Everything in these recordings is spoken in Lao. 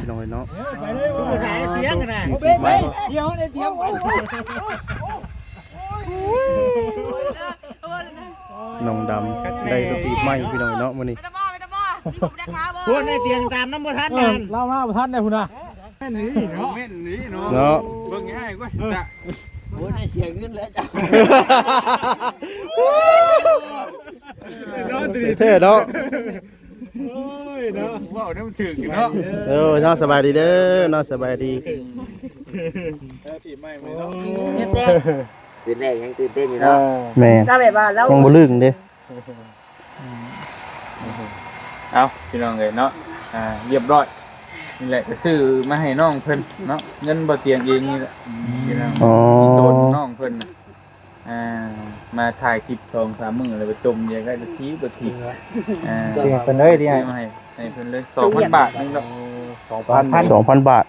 ພີ່ນ້ອງເອີຍເນາະ ຂາຍຕຽງນະ ໄປ ໄປ ດຽວໄດ້ຕຽງໄປ ນ້ອງດຳໄດ້ລົດຖີບໃໝ່ພີ່ນ້ອງເນາະມື້ນີ້ ພຸ້ນໄດ້ຕຽງຕາມນຳບໍ່ທັນນັ້ນ ລາວມາບໍ່ທັນໄດ້ພຸ້ນນະ ແມ່ນນີ້ເນາະ ແມ່ນນີ້ເນາະ ເນາະ ເບິ່ງງ່າຍກວ່າ ໂອ້ຍ ເສຍເງິນແລ້ວເຈົ້າ ແທ້ເນາະ ໂອ້ຍເນາະ ເວົ້ານຳຖືກຢູ່ເນາະ ເອີເນາະ ສະບາຍດີເດີເນາະ ສະບາຍດີ ເອີ ທີມໃໝ່ມື້ນີ້ເນາະ ຕື່ນເຕັ້ນ ຄືນແລກຍັງຕື່ນເຕັ້ນຢູ່ເນາະ ແມ່ນ ກໍແບບວ່າລາວຍັງບໍ່ລຶ້ງເດ້ ເອົາ ພີ່ນ້ອງເອີຍເນາະ ອ່າ ຮຽບຮ້ອຍ ນີ້ແຫຼະ ກໍຊື້ມາໃຫ້ນ້ອງເພິ່ນເນາະ ເງິນບໍ່ຕຽງເອງນີ້ແຫຼະ ພີ່ນ້ອງ ອໍ ໂຕນ້ອງເພິ່ນນະ ອ່າ ມາຖ່າຍຄລິບສອງສາມມື້ແລ້ວໄປຈົ່ມຢາກໄດ້ລົດຖີບ ລົດຖີບ ອ່າ ຊື້ໃຫ້ເພິ່ນເລີຍຕິ ຊື້ມາໃຫ້ ໃຫ້ເພິ່ນເລີຍ ສອງພັນບາດໜຶ່ງດອກ ສອງພັນ ສອງພັນບາດ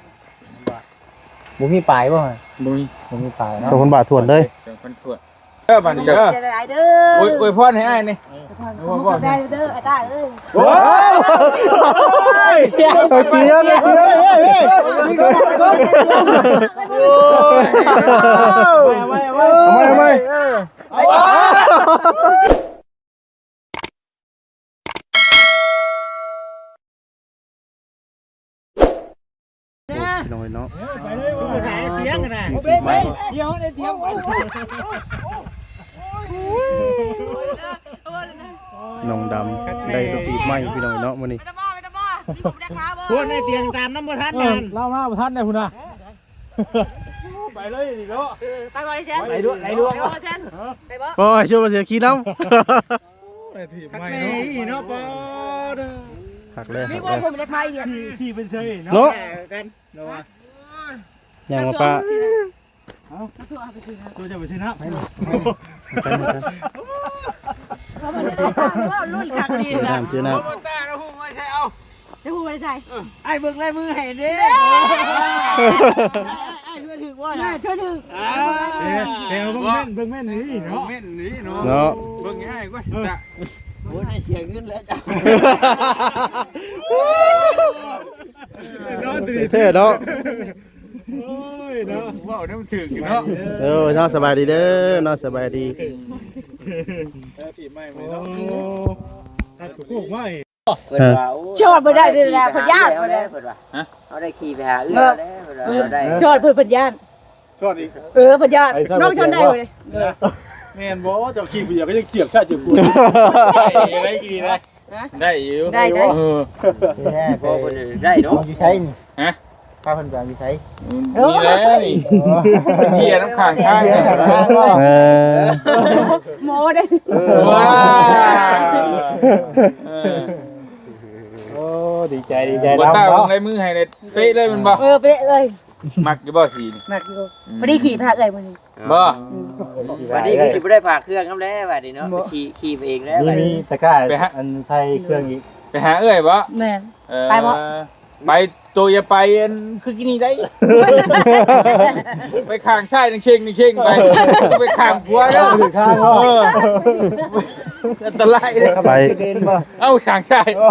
ບໍ່ມີປາຍບໍ່? ບໍ່ມີ ບໍ່ມີປາຍເນາະ ສອງພັນບາດຖ້ວນເລີຍ ສອງພັນຖ້ວນ ເດີ ບາດນີ້ເດີ ອວຍ ອວຍພອນໃຫ້ອ້າຍນີ້ ຂອບໃຈເດີອ້າຍຕາເອີຍ ໂອ້ຍ ເອົາກຽມ ເອົາກຽມ ໂອ້ຍ ເອົາໃໝ່ ເອົາໃໝ່ ເອົາໃໝ່ ເອົາໃໝ່ ໂອ້ ພີ່ນ້ອງເອີຍເນາະ ໄປເລີຍ ຂາຍຕຽງນະ ໄປ ດຽວໄດ້ຕຽງໄປ ນ້ອງດຳໄດ້ລົດຖີບໃໝ່ພີ່ນ້ອງເນາະມື້ນີ້ ພຸ້ນໄດ້ຕຽງຕາມນຳບໍ່ທັນນັ້ນ ລາວມາບໍ່ທັນໄດ້ພຸ້ນນະ ໄປເລີຍນີ້ເນາະ ເອີ ໄປບໍ່ໄດ້ແຊນ ໄປດ້ວຍ ໄປດ້ວຍ ໄປບໍ່ແຊນ ໄປບໍ່ ໂອ້ຍ ຊວນມາເສຍຂີ່ນຳ ໄດ້ຖີບໃໝ່ເນາະ ຄັກແນ່ເນາະ ປາດ ຄັກແລ້ວ ມີບໍ່ ຄັກແລ້ວ ຜົມເລັກໄມ້ນີ້ ຂີ່ເປັນເຊີຍເນາະ ເນາະ ຍັງວ່າປ້າ ເອົາ ໂຕເຈົ້າໄປຊື້ນ້ຳ ໄປ ລຸ້ນຄັກດີນະ ຊື້ນ້ຳ ເຈົ້າຮູ້ໄວ້ໃສ່ ອ້າຍເບິ່ງລາຍມືໃຫ້ເດ້ ອ້າຍເຊື່ອຖືກບໍ່ນະ ເຊື່ອຖືກ ອ່າ ແຕ່ເບິ່ງແມ່ນ ເບິ່ງແມ່ນນີ້ເນາະ ເບິ່ງແມ່ນນີ້ເນາະ ເນາະ ເບິ່ງງ່າຍກວ່າ ເອີ ໂອ້ຍ ໄດ້ເສຍເງິນແລ້ວເຈົ້າ ແທ້ເນາະ ໂອ້ຍເນາະ ເວົ້ານຳຖືກຢູ່ເນາະ ເອີເນາະ ສະບາຍດີເດີເນາະ ສະບາຍດີ ເອີ ທີມໃໝ່ມື້ນີ້ເນາະ ໂອ້ ຕັດໂຄກໃໝ່ ເພິ່ນວ່າ ໂອ້ຍ ຊອດບໍ່ໄດ້ເລີຍນະ ເພິ່ນຢ້ານ ເພິ່ນວ່າ ຮະ ເຮົາໄດ້ຂີ່ໄປຫາເອື້ອຍແລ້ວ ເພິ່ນວ່າ ເອີ ໄດ້ ຊອດເພິ່ນ ເພິ່ນຢ້ານ ຊອດອີກ ເອີ ເພິ່ນຢ້ານ ນ້ອງຊອດໄດ້ບໍ່ ແມ່ນບໍ່ ເຈົ້າຂີ່ໄປຢາກກໍຍັງກຽກຊະເຈົ້າກວນ ໄດ້ຢູ່ ໄດ້ຢູ່ ຮະ ໄດ້ຢູ່ ໄດ້ ໄດ້ ເອີ ແທ້ ພໍເພິ່ນໄດ້ເນາະ ຢູ່ໃສນີ້ ຮະ ພາເພິ່ນໄປຢູ່ໃສ ນີ້ແຫຼະນີ້ ເອີ ເພິ່ນເຮັດນຳຂ້າງທາງ ເອີ ໂມເດ້ ວ້າ ເອີ ໂອ້ ດີໃຈ ດີໃຈ ບໍ່ຕ້ານເນາະ ເບິ່ງລາຍມືໃຫ້ເດ້ ເປະເລີຍແມ່ນບໍ່ ເອີ ເປະເລີຍ ມັກຢູ່ບໍ່ສີນີ້ ມັກຢູ່ ອືມ ພໍດີຂີ່ພາເອື້ອຍມື້ນີ້ ບໍ່ ອືມ ວັນນີ້ຄືຊິບໍ່ໄດ້ພາເຄື່ອງນຳແລ້ວບັດນີ້ເນາະ ຂີ່ ຂີ່ໄປເອງແລ້ວ ມີ ມີຕະກ້າ ໄປຫາ ອັນໃສ່ເຄື່ອງອີກ ໄປຫາເອື້ອຍບໍ່ ແມ່ນ ເອີ ໄປບໍ່ ໄປ ໂຕຢ່າໄປ ອັນ ຄືກີ້ນີ້ໄດ໋ ໄປຂ້າງຊ້າຍໜຶ່ງເຄັ່ງ ໜຶ່ງເຄັ່ງໄປ ໄປຂ້າງຂວາເດີ ເອີ ອັນຕະລາຍເດ້ ໄປ ເອົ້າ ຂ້າງຊ້າຍ ໂອ້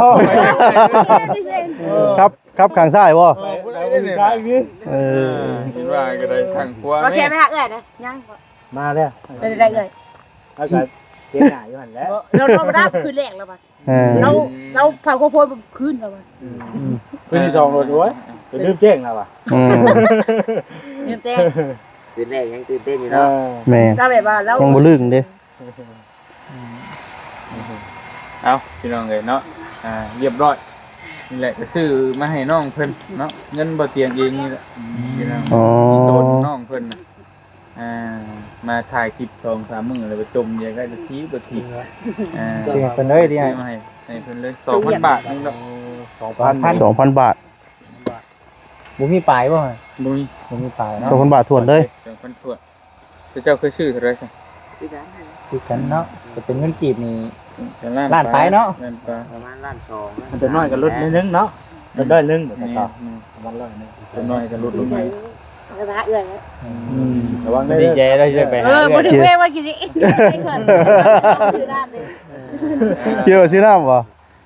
ຄັບ ຂັບຂ້າງຊ້າຍບໍ່ ເອີ ບໍ່ໄດ້ເດ້ ເອີ ເຫັນວ່າກໍໄດ້ຂ້າງຂວາ ບໍ່ແຊນໄປຫາເອື້ອຍເດີ ຍັງ ມາແລ້ວ ໄດ້ ໄດ້ເອື້ອຍ ແລ້ວກໍເສຍໜ້າຢູ່ຫັ້ນແຫຼະ ບໍ່ ລາວ ລາວບໍ່ໄດ້ຄືນແລກແລ້ວວ່າ ເອີ ລາວ ລາວພາຄອບຄົວຄືນແລ້ວວ່າ ອືມ ຄືນທີສອງໂລດ ໂອ້ຍ ຈົນລືມແຈ້ງແລ້ວວ່າ ອືມ ລືມແຈ້ງ ຄືນແລກຍັງຕື່ນເຕັ້ນຢູ່ເນາະ ເອີ ແມ່ນ ກໍແບບວ່າລາວຍັງບໍ່ລຶ້ງເດ້ ເອົາ ພີ່ນ້ອງເອີຍເນາະ ອ່າ ຮຽບຮ້ອຍ ນີ້ແຫຼະ ກໍຊື້ມາໃຫ້ນ້ອງເພິ່ນເນາະ ເງິນບໍ່ຕຽງເອງນີ້ແຫຼະ ພີ່ນ້ອງ ອໍ ໂຕນ້ອງເພິ່ນນະ ອ່າ ມາຖ່າຍຄລິບສອງສາມມື້ແລ້ວໄປຈົ່ມຢາກໄດ້ລົດຖີບ ລົດຖີບ ອ່າ ຊື້ໃຫ້ເພິ່ນເລີຍຕິ ຊື້ໃຫ້ ໃຫ້ເພິ່ນເລີຍ ສອງພັນບາດໜຶ່ງດອກ ສອງພັນ ສອງພັນບາດ ບໍ່ມີປາຍບໍ່? ບໍ່ມີ ບໍ່ມີປາຍເນາະ ສອງພັນບາດຖ້ວນເລີຍ ສອງພັນຖ້ວນ ເຈົ້າເຄີຍຊື້ເທົ່າໃດຊະ? ຄືກັນ ຄືກັນເນາະ ກໍເປັນເງິນກີບນີ້ ລ້ານປາຍເນາະ ລ້ານປາຍ ປະມານລ້ານສອງ ອັນຕົວນ້ອຍກໍຫຼຸດໜ້ອຍໜຶ່ງເນາະ ເປັນຮ້ອຍໜຶ່ງ ແມ່ນ ປະມານຮ້ອຍໜຶ່ງ ຕົວນ້ອຍກໍຫຼຸດລົງມາ ອືມ ລະວັງເດີ ດີໃຈໄດ້ ໄປຫາ ເອີ ບໍ່ຖືກເວວ່າກິນນີ້ ກ່ຽວຊື້ນ້ຳບໍ່?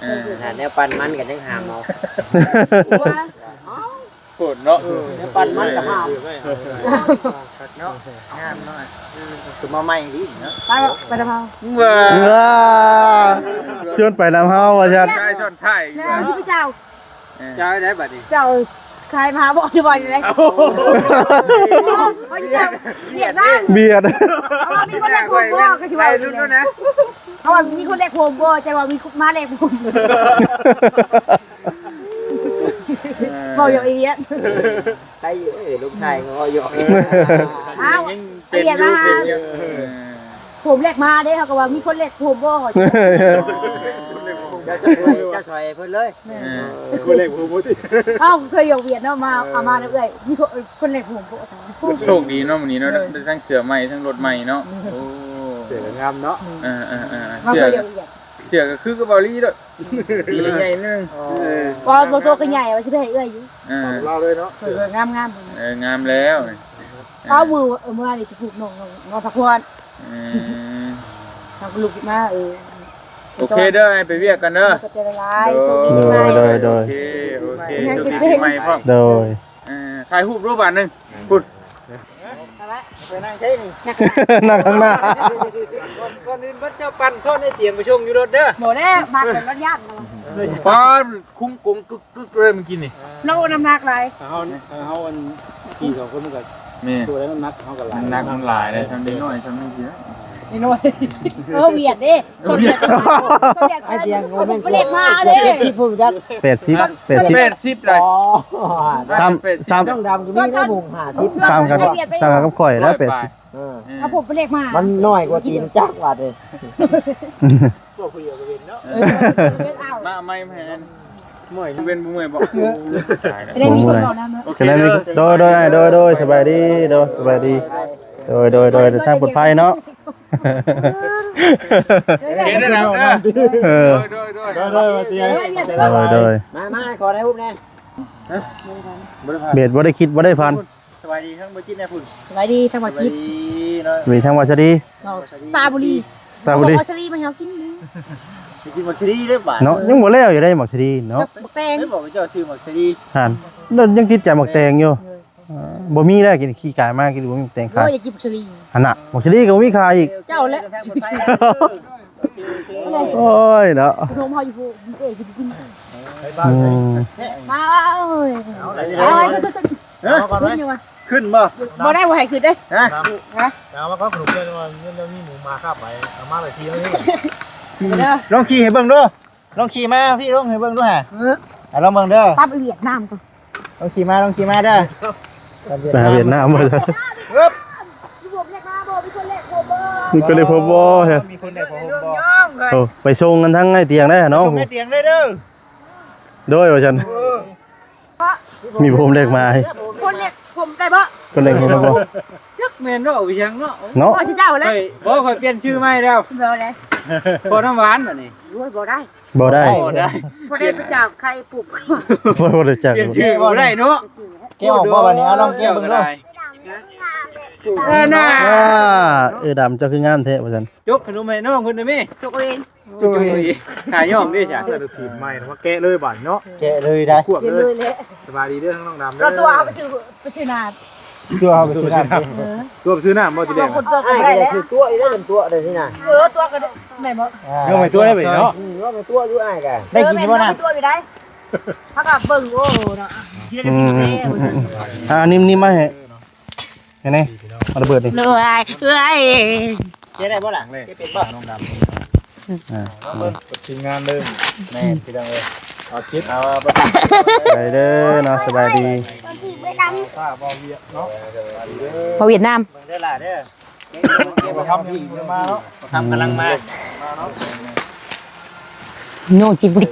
ເອີ ຖ້າແນວປັ່ນມັນກໍຍັງຫາມເອົາ ວ່າ ໂພດເນາະ ເອີ ແນວປັ່ນມັນກໍຫາມ ເນາະ ງາມເນາະ ຄືມາໃໝ່ດີເນາະ ໄປບໍ່ ໄປນຳເຮົາ ວ້າ ຊວນໄປນຳເຮົາວ່າຊັ້ນ ຊາຍຊ້ອນທ້າຍ ແລ້ວທີ່ເຈົ້າ ເອີ ເຈົ້າໄດ້ບັດນີ້ ເຈົ້າຂາຍມາບໍ່ ຫຼືວ່າຈັ່ງໃດ ໂອ້ໂຫ ບຽດມາ ບຽດ ເພາະວ່າມີຄົນແລກຜົມບໍ່ ກໍຊິວ່າ ໄປລຸ້ນແລ້ວນະ ເພາະວ່າມີຄົນແລກຜົມບໍ່ ແຕ່ວ່າມີມາແລກຜົມ ເອີ ເວົ້າຫຍອກອີຫຍັງ ໃຄຢູ່ ເອີ ລູກຊາຍເຂົາເວົ້າຫຍອກ ເອີ ອ້າວ ຍັງເປັນຢູ່ ເປັນຢູ່ ເອີ ຜົມແລກມາເດ້ ເຮົາກໍວ່າມີຄົນແລກຜົມບໍ່ ເຈົ້າຊ່ອຍ ເຈົ້າຊ່ອຍເພິ່ນເລີຍ ແມ່ນ ເອີ ຄົນແລກຜົມບໍ່ຕິ ເອົ້າ ເຄີຍຢູ່ຫວຽດເນາະ ມາ ເອົາມານຳເອື້ອຍ ມີຄົນ ເອີ ຄົນແລກຜົມບໍ່ ໂຊກດີເນາະມື້ນີ້ເນາະ ໂດຍ ໄດ້ທັງເສື້ອໃໝ່ ທັງລົດໃໝ່ເນາະ ໂອ້ ເສື້ອກໍງາມເນາະ ເອີໆໆ ເສື້ອ ເສື້ອກໍຄືກັບເກົາຫຼີໂລດ ປີໃຫຍ່ໜຶ່ງ ອໍ ເອີ ບໍ່ ບໍ່ໂຕກໍໃຫຍ່ ວ່າຊິໄປໃຫ້ເອື້ອຍຢູ່ ເອີ ຂອງລາວເລີຍເນາະ ເອີ ງາມໆ ເອີ ງາມແລ້ວ ເອົາ ມື້ ເອີ ມື້ວານນີ້ຊິຜູກນ້ອງ ນ້ອງ ນ້ອງພັກຜ່ອນ ອືມ ທາງລູກມາ ເອີ ໂອເຄເດີ ໃຫ້ໄປວຽກກ່ອນເດີ ຂອບໃຈຫຼາຍໆ ໂດຍ ໂຊກດີປີໃໝ່ ໂດຍ ໂດຍ ໂອເຄ ໂອເຄ ໂຊກດີປີໃໝ່ພ້ອມ ໂດຍ ເອີ ຖ່າຍຮູບຮູບບາດໜຶ່ງ ພຸ້ນ ໄປນັ່ງໃສນີ້ ນັ່ງຂ້າງໜ້າ ກ່ອນ ກ່ອນອື່ນເບິດເຈົ້າປັ່ນຊ້ອນໃນຕຽງໄປສົ່ງຢູ່ລົດເດີ ບໍ່ແລ້ວ ມາກ່ອນລະຢ້ານ ປ້າ ຄຸງກົງກຶກໆເລີຍມື້ກີ້ນີ້ ລາວນ້ຳໜັກຫຼາຍ ເຮົາ ເຮົາອັນຂີ່ສອງຄົນມັນກໍ ແມ່ນ ຕົວໃດນ້ຳໜັກເຮົາກໍຫຼາຍ ນ້ຳໜັກມັນຫຼາຍເດ້ ຊ່ຳເດັກນ້ອຍຊ່ຳນີ້ຊິ ເດັກນ້ອຍ ເອີ ຫວຽດເດ້ ຄົນຫວຽດ ຄົນຫວຽດ ໄອ້ຕຽງ ໂອ້ ແມ່ນ ໄປເລັກມາເດ້ ເຈັດສິບພຸ້ນກັນ ແປດສິບ ແປດສິບ ແປດສິບໄດ໋ ອໍ ຊ້ຳ ຊ້ຳ ນ້ອງດຳກໍມີແລ້ວ ໂມງຫ້າສິບ ຊ້ຳກັນ ຊ້ຳກັນກັບຂ້ອຍແລ້ວ ແປດສິບ ເອີ ເອີ ເອົາຜົມໄປເລັກມາ ມັນນ້ອຍກວ່າຕີນຈັກບາດນີ້ ພວກຜູ້ດຽວກໍເປັນເນາະ ເອີ ເປັນເອົາ ມາໃໝ່ແມ່ນ ເມື່ອຍ ເປັນບໍ່ເມື່ອຍບໍ່ ເອີ ຕາຍແລ້ວ ບໍ່ເມື່ອຍ ໂອເຄ ໂດຍ ໂດຍ ໂດຍ ໂດຍ ສະບາຍດີ ໂດຍ ສະບາຍດີ ໂດຍ ໂດຍ ໂດຍ ເດີນທາງປອດໄພເນາະ ໂອເຄເດີ ເອີ ໂດຍ ໂດຍ ໂດຍ ໂດຍ ໂດຍ ມາ ມາ ຂໍຖ່າຍຮູບແດ່ ເບດບໍ່ໄດ້ຄິດບໍ່ໄດ້ຝັນ ສະບາຍດີທັງບໍ່ຈິດແດ່ພຸ້ນ ສະບາຍດີທັງບໍ່ຈິດ ສະບາຍດີເນາະ ສະບາຍດີທັງວ່າສະດີ ເວົ້າສາບູລີ ສາບູລີ ເອົາໝາກສາລີມາໃຫ້ເຮົາກິນ ໄປກິນໝາກສາລີເດີບາດເນາະ ເອີ ຍັງບໍ່ແລ້ວຢູ່ເດ້ໝາກສາລີເນາະ ກັບໝາກແຕງ ໄດ້ບອກເຈົ້າຊື້ໝາກສາລີຫັ້ນ ຍັງຕິດໃຈໝາກແຕງຢູ່ ເອີ ບໍ່ມີແລ້ວ ກິນຂີ້ກາຍມາກິນບໍ່ມີໝາກແຕງຂາຍ ໂອ້ຍ ຢາກກິນໝາກສາລີ ຫັ້ນນະ ໝາກສາລີກໍບໍ່ມີຂາຍອີກ ເຈົ້າແຫຼະ ໂອ້ຍເນາະ ໂຮມເຮົາຢູ່ພຸ້ນ ເອີ ກິນ ກິນ ອືມ ມາເອີຍ ເອົາ ເອົາ ເອີ ຂຶ້ນຢູ່ຫວະ ຂຶ້ນບໍ່ ບໍ່ໄດ້ ບໍ່ໃຫ້ຂຶ້ນເດ້ ຮະ ຮະ ເອົາມາກ່ອນ ຂະໜົມເພິ່ນວ່າ ເງິນມີໝູມາຄາບໄປ ເອົາມາຫຼາຍທີແລ້ວນີ້ ເດີ ລອງຂີ່ໃຫ້ເບິ່ງດູ ລອງຂີ່ມາພີ່ ລອງໃຫ້ເບິ່ງດູຫາ ເອີ ເອົາ ລອງເບິ່ງເດີ ຕາມໄປຫວຽດນາມ ລອງຂີ່ມາ ລອງຂີ່ມາເດີ ໄປຫາຫວຽດນາມບໍ່ ຮຶບ ມີຜົມແລກມາບໍ່ ມີຄົນແລກຜົມບໍ່ ມີຄົນແລກຜົມບໍ່ ມີຄົນແລກຜົມບໍ່ ໂອ້ ໄປສົ່ງກັນທັງໄອ້ຕຽງໄດ້ເນາະ ສົ່ງໄອ້ຕຽງໄດ້ເດີ ໂດຍ ວ່າຊັ້ນ ເອີ ມີຜົມແລກມາ ຄົນແລກຜົມໄດ້ບໍ່ ຄົນແລກຜົມໄດ້ບໍ່ ຈັກແມ່ນເນາະ ເອົາໄປຫຍັງເນາະ ເນາະ ເອົາຊື່ເຈົ້າແລ້ວ ຂ້ອຍ ບໍ່ ຂ້ອຍປ່ຽນຊື່ໃໝ່ແລ້ວ ບໍ່ແລ້ວ ພໍ່ນ້ຳຫວານບັດນີ້ ໂອ້ຍ ບໍ່ໄດ້ ບໍ່ໄດ້ ບໍ່ໄດ້ ບໍ່ໄດ້ໄປຈາກໃຄປຸບ ບໍ່ ບໍ່ໄດ້ຈາກ ປ່ຽນຊື່ບໍ່ໄດ້ເນາະ ແກະອອກບໍ່ບັດນີ້ ເອົາລອງແກະເບິ່ງດູ ເອີ ໜ້າ ອ່າ ເອື້ອດຳ ເຈົ້າຄືງາມແທ້ວ່າຊັ້ນ ຈົກຂະໜົມໃຫ້ນ້ອງເພິ່ນໄດ້ແມ ຈົກເອົາເອງ ໂອ້ຍ ຫາຍອກເດ້ຊະ ເສື້ອຖີບໃໝ່ ມາແກະເລີຍບາດເນາະ ແກະເລີຍໄດ໋ ຂວບເລີຍ ສະບາຍດີເດີນ້ອງດຳເດີ ເອົາຕົວເຮົາໄປຊື້ ໄປຊື້ນ້ຳ ຕົວເຮົາໄປຊື້ນ້ຳ ເອີ ຕົວໄປຊື້ນ້ຳບໍ່ ທີແລກ ເຮົາຄົນຕົວກໍບໍ່ໄດ້ແລ້ວ ຄືຕົວອີກແລ້ວ ຕົວໄດ້ນີ້ນະ ເອີ ຕົວກໍໄດ້ ແມ່ນບໍ່ ເອົາໄປຕົວໄດ້ບັດນີ້ເນາະ ເອົາໄປຕົວຢູ່ອ້າຍກະ ໄດ້ກິນບໍ່ນ້ຳ ເອີ ແມ່ນ ຕົວຢູ່ໄດ໋ ເຮົາກໍເບິ່ງ ໂອ້ ເນາະ ອືມ ອ່າ ນີ້ ນີ້ມາໃຫ້ ນີ້ ເອົາລະເບີດນີ້ ເອື້ອຍ ເອື້ອຍ ແກະໄດ້ບໍ່ລະ ແກະເປັນບໍ່ ນ້ອງດຳ ອ່າ ເບິ່ງທີມງານເດີ ແມ່ນ ພີ່ນ້ອງເອີຍ ເອົາຈິດ ເອົາ ໄປເດີເນາະ ສະບາຍດີ ພາເວົ້າຫວຽດເນາະ ເວົ້າຫວຽດນາມ ເບິ່ງເດີຫຼ້າເດີ ເກັບຄຳອີກມາເນາະ ຄຳກຳລັງມາ ໂຍຈິບລິ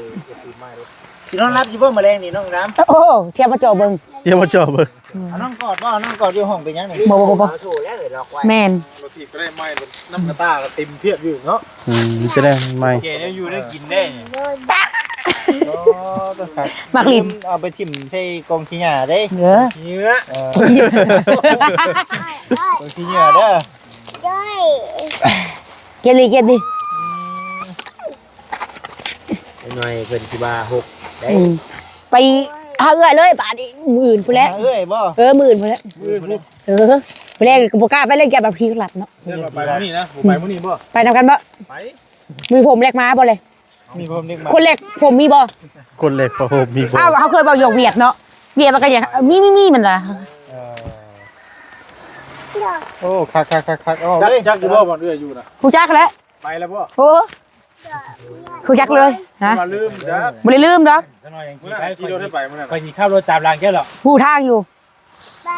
ຊິນອນຫຼັບຢູ່ບໍ່ມື້ແລງນີ້ນ້ອງດຳ ໂອ້ ທຽບມາເຈາະເບິ່ງ ທຽບມາເຈາະເບິ່ງ ອືມ ເອົານ້ອງກອດບໍ່ ເອົານ້ອງກອດຢູ່ຫ້ອງເປັນຫຍັງນີ້ ບໍ່ ບໍ່ ບໍ່ ບໍ່ ແມ່ນ ລົດຖີບກໍໄດ້ໃໝ່ ນ້ຳກະຕ່າກໍເຕັມພຽບຢູ່ເນາະ ອືມ ຈະໄດ້ໃໝ່ ແກະແນວຢູ່ແນວກິນໄດ້ນີ້ ໂອ້ ໝາກລິ້ນ ເອົາໄປຖິ້ມໃສ່ກອງຂີ້ຫຍ້າເດ້ ເອີ ຂີ້ເຫຍື້ອ ເອີ ກອງຂີ້ເຫຍື້ອເດີ ເກັບນີ້ ເກັບນີ້ ອືມ ເກັບ ໜ້ອຍເພິ່ນຊິວ່າຫົກໄດ້ ອືມ ໄປຫາເອື້ອຍເລີຍບາດນີ້ ມື້ອື່ນພຸ້ນແຫຼະ ຫາເອື້ອຍບໍ່? ເອີ ມື້ອື່ນພຸ້ນແຫຼະ ມື້ອື່ນພຸ້ນແຫຼະ ເອີ ມື້ແລງກໍບໍ່ກ້າໄປເລີຍ ຢ້ານວ່າຜີລັດເນາະ ເອີ້ນວ່າໄປມື້ນີ້ນະ ບໍ່ໄປມື້ນີ້ບໍ່? ໄປນຳກັນບໍ່? ໄປ ມີຜົມແລກມາບໍ່ເລີຍ? ມີຜົມແລກມາ ຄົນແລກຜົມມີບໍ່? ຄົນແລກຜົມມີບໍ່? ອ້າວ ເຮົາເຄີຍເວົ້າຫຍອກວຽກເນາະ ວຽກມັນກໍຢາກມີ ມີ ມີ ມັນວ່າ ເອີ ໂອ້ ຄັກໆໆໆ ອອກເລີຍ ຈັກຢູ່ບໍ່ບ່ອນເອື້ອຍຢູ່ນະ? ຮູ້ຈັກແຫຼະ ໄປແລ້ວບໍ່? ໂອ້ ຮູ້ຈັກເລີຍ ຮະ ບໍ່ລືມ ບໍ່ໄດ້ລືມດອກ ຈັ່ງໜ້ອຍຍັງຂີ່ໄປ ຂີ່ລົດໄປມື້ນັ້ນ ຂ້ອຍຊິຂັບລົດຕາມຫຼັງເຈົ້າດອກ ຮູ້ທາງຢູ່ ໄປ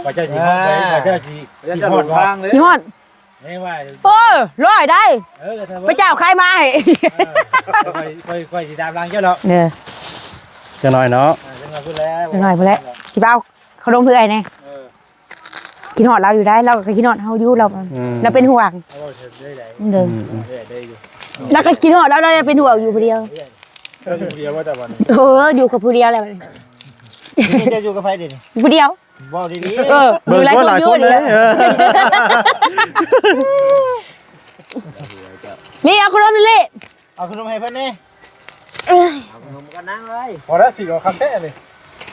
ວ່າເຈົ້າຊິຮອດ ອ່າ ໄປ ວ່າເຈົ້າຊິ ວ່າເຈົ້າຊິຮອດ ຊິຮອດ ເອີ ຮ້ອຍໄດ້ ເອີ ພະເຈົ້າຂາຍມາໃຫ້ ເອີ ຂ້ອຍ ຂ້ອຍ ຂ້ອຍຊິຕາມຫຼັງເຈົ້າດອກ ເອີ ຈັກໜ້ອຍເນາະ ເອີ ຈັກໜ້ອຍພຸ້ນແຫຼະ ຈັກໜ້ອຍພຸ້ນແຫຼະ ຊິໄປເອົາ ເຂົ້າລົມເອື້ອຍແດ່ ເອີ ຄິດຮອດລາວຢູ່ໄດ໋ ລາວກໍຄິດຮອດເຮົາຢູ່ ລາວ ອືມ ລາວເປັນຫ່ວງ ເອີ ເດີ ອືມໆ ລາວກໍຄິດຮອດລາວ ລາວເປັນຫ່ວງຢູ່ຜູ້ດຽວ ເຈົ້າຢູ່ຜູ້ດຽວບໍ່ ແຕ່ບັດນີ້ ໂອ້ ຢູ່ກັບຜູ້ດຽວແລ້ວບັດນີ້ ເຈົ້າຢູ່ກັບໃຜເດນີ້? ຜູ້ດຽວ ເວົ້າດີໆ ເອີ ເບິ່ງ ຢູ່ຫຼາຍຄົນຢູ່ ຫຼາຍຄົນເດ້ ເອີ ນີ້ເອົາຂະໜົມນີ້ ເອົາຂະໜົມໃຫ້ເພິ່ນແດ່ ເອີຍ ເອົາຂະໜົມກັນນາງເອີຍ ພໍແລ້ວ ສີກໍຄັກແທ້ນີ້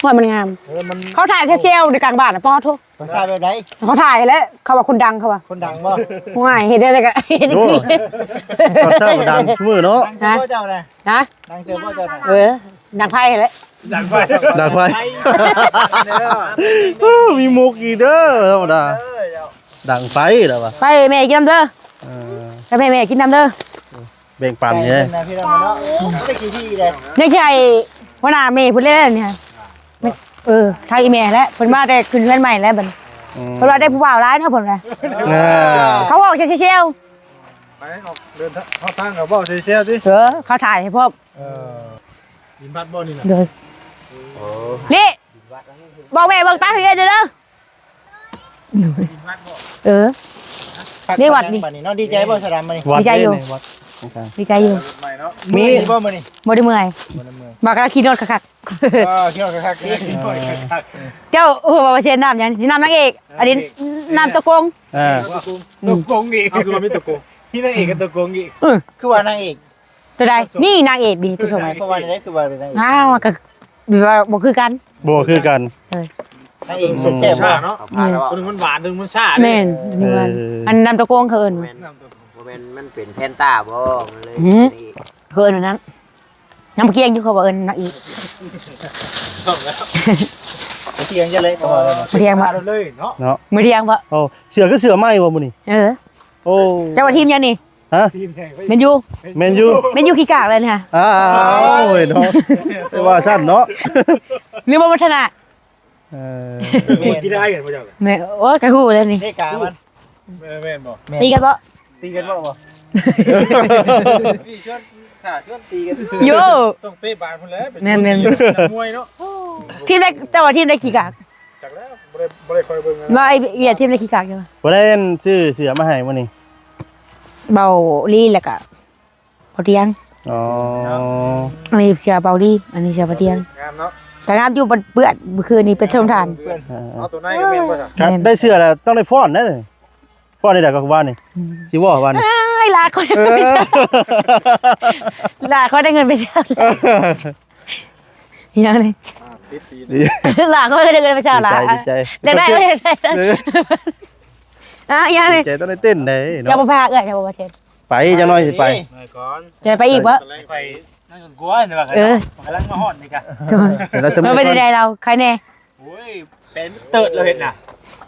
ໂອ້ຍ ມັນງາມ ເອີ ມັນ ເຂົາຖ່າຍແທ້ແຊວໃນກາງບ້ານນະ ປະໂທ ເຂົາຖ່າຍແບບໃດ? ເຂົາຖ່າຍແຫຼະ ເຂົາວ່າຄົນດັງ ເຂົາວ່າ ຄົນດັງບໍ່? ໂອ້ຍ ເຮັດໄດ້ກໍເຮັດ ໂອ້ ເຂົາສ້າງດັງຊຸມື້ເນາະ ຮະ? ເຈົ້ານະ ຮະ? ດັງເຕີບບໍ່ເຈົ້ານະ? ເອີ ດັງໄຟແຫຼະ ດັງໄຟ ດັງໄຟ ມີມຸກອີກເດີ ທຳມະດາ ເອີ ດັງໄຟແລ້ວວ່າ ໄປແມ່ກິນນຳເດີ ເອີ ໄປແມ່ ແມ່ກິນນຳເດີ. ແບ່ງປັນນີ້ເດ້ ແບ່ງນະພີ່ນ້ອງເນາະ ບໍ່ໄດ້ຂີ້ຖີ່ເດ້ ຍັງຊິໃຫ້ຫົວໜ້າແມ່ເພິ່ນແລ້ວນີ້ ເອີ ທາງອີ່ແມ່ແຫຼະ ເພິ່ນມາແຕ່ຂຶ້ນເຮືອນໃໝ່ແລ້ວບັດນີ້ ອືມ ເພິ່ນວ່າໄດ້ຜູ້ບ່າວຫຼາຍເນາະ ເພິ່ນວ່າ ອ່າ ເຂົາເວົ້າແຊວໆ ໄປອອກເດີນທາງ ເຂົ້າທາງກໍເວົ້າແຊວໆຕິ ເອີ ເຂົາຖ່າຍໃຫ້ພ້ອມ ເອີ ບິນບັດບໍ່ນີ້ນະ ໂດຍ ໂອ້ ນີ້ ບອກແມ່ເບິ່ງຕາໃຫ້ເອື້ອຍເດີ ເອີ ນີ້ວັດນີ້ ບັດນີ້ເນາະ ດີໃຈບໍ່ສະດຳບັດນີ້? ດີໃຈຢູ່ ດີໃຈຢູ່ ມີບໍ່ມື້ນີ້? ບໍ່ໄດ້ເມື່ອຍ ບໍ່ໄດ້ເມື່ອຍ ມາກໍຂີ່ລົດຄັກໆ ເອີ ຂີ່ລົດຄັກໆ ເຈົ້າ ໂອ້ ວ່າເຊນນ້ຳຫຍັງ? ນ້ຳນາງເອກ ອັນນີ້ນ້ຳຕົວໂກງ ເອີ ຕົວໂກງອີກ ເອົາ ຄືວ່າມີຕົວໂກງ ມີນາງເອກກັບຕົວໂກງອີກ ເອີ ຄືວ່ານາງເອກ ຕົວໃດ? ນີ້ນາງເອກນີ້ ຕົວສົມ ໝາຍຄວາມວ່າໃດ? ຄືວ່າເປັນນາງເອກ ອ້າວ ກໍ ແບບວ່າບໍ່ຄືກັນ ບໍ່ຄືກັນ ເອີ ນາງເອກແຊບໆເນາະ ແມ່ນ ຕົວໜຶ່ງມັນຫວານ ຕົວໜຶ່ງມັນຊ້າ ແມ່ນ ເອີ ອັນນ້ຳຕົວໂກງເຂົາເອີ້ນວ່າ ບໍ່ແມ່ນ ບໍ່ແມ່ນມັນເປັນແພນຕ້າບໍ່? ມັນເລີຍ ຫືມ ເປັນນາງເອກ ເຂົາເອີ້ນວ່ານັ້ນ ນ້ຳກຽງຢູ່ ເຂົາວ່າເອີ້ນນາງເອກ ກຽງຈະເລີຍ ກຽງບໍ່? ເລີຍເນາະ ເນາະ ມື້ກຽງບໍ່? ໂອ້ ເສື້ອຄືເສື້ອໃໝ່ບໍ່ມື້ນີ້? ເອີ ໂອ້ ເຈົ້າວ່າທີມຫຍັງນີ້? ຮະ? ແມນຢູ ແມນຢູ ແມນຢູຂີ້ກາກແລ້ວນີ້ ອ້າວ ໂອ້ຍເນາະ ວ່າຊັ້ນເນາະ ຫຼືວ່າວັດທະນະ ເອີ ແມ່ນ ກິນໄດ້ກັນບໍ່ເຈົ້າ ແມ່ນ ໂອ້ຍ ກະຮູ້ແລ້ວນີ້ ເດກາມັນ ແມ່ນ ແມ່ນບໍ່? ຕີກັນບໍ່? ຕີກັນບໍ່? ນີ້ຊວນ ຖ້າຊວນຕີກັນ ໂຢ ຕ້ອງເຕະບານພຸ້ນແຫຼະ ແມ່ນໆ ນັກມວຍເນາະ ທີມໃດ ແຕ່ວ່າທີມໃດຂີ້ກາກ? ຈັກແລ້ວ ບໍ່ໄດ້ ບໍ່ໄດ້ຄອຍເບິ່ງ ວ່າໄອ້ວຽດທີມໃດຂີ້ກາກຢູ່ ບໍ່ໄດ້ຊື້ເສື້ອມາໃຫ້ມື້ນີ້ ເບົາລີ ແລ້ວກະ ບໍ່ຕຽງ ອໍ ອັນນີ້ເສື້ອເບົາລີ ອັນນີ້ເສື້ອບໍ່ຕຽງ ງາມເນາະ ກະງາມຢູ່ ມັນເປື້ອນ ມື້ຄືນນີ້ໄປສົ່ງທ່ານ ເປື້ອນ ເອີ ເອົາຕົວໃນກໍແມ່ນບໍ່ຊະ ຄັນໄດ້ເສື້ອແລ້ວຕ້ອງໄດ້ຟ້ອນເດ້ ຟ້ອນໄດ້ໃດກໍວ່ານີ້ ອືມ ຊິເວົ້າວ່ານີ້ ເອີຍ ຫຼານຂ້ອຍ ເອີ ຫຼານຂ້ອຍໄດ້ເງິນໄປແລ້ວ ອີຫຍັງນີ້ ອ່າ ຕິດຕີນ ຫຼານຂ້ອຍໄດ້ເງິນໄປແລ້ວຫຼານ ດີໃຈ ດີໃຈ ໄດ້ ໄດ້ ເອີ ອ່າ ອີຫຍັງນີ້ ດີໃຈຕ້ອງໄດ້ເຕັ້ນເດ້ເນາະ ເຈົ້າບໍ່ພາເອື້ອຍ ເຈົ້າບໍ່ເຊັນ ໄປຈັກໜ້ອຍຊິໄປ ໄປກ່ອນ ຈະໄປອີກບໍ່? ໄປນັ່ງກົວນີ້ວ່າ ເອີ ກຳລັງມາຮອດນີ້ກະ ເປັນໄດ້ລາວ ໃຄແນ່ ໂອ້ຍ ເປັນເຕີດລາວເຮັດນະ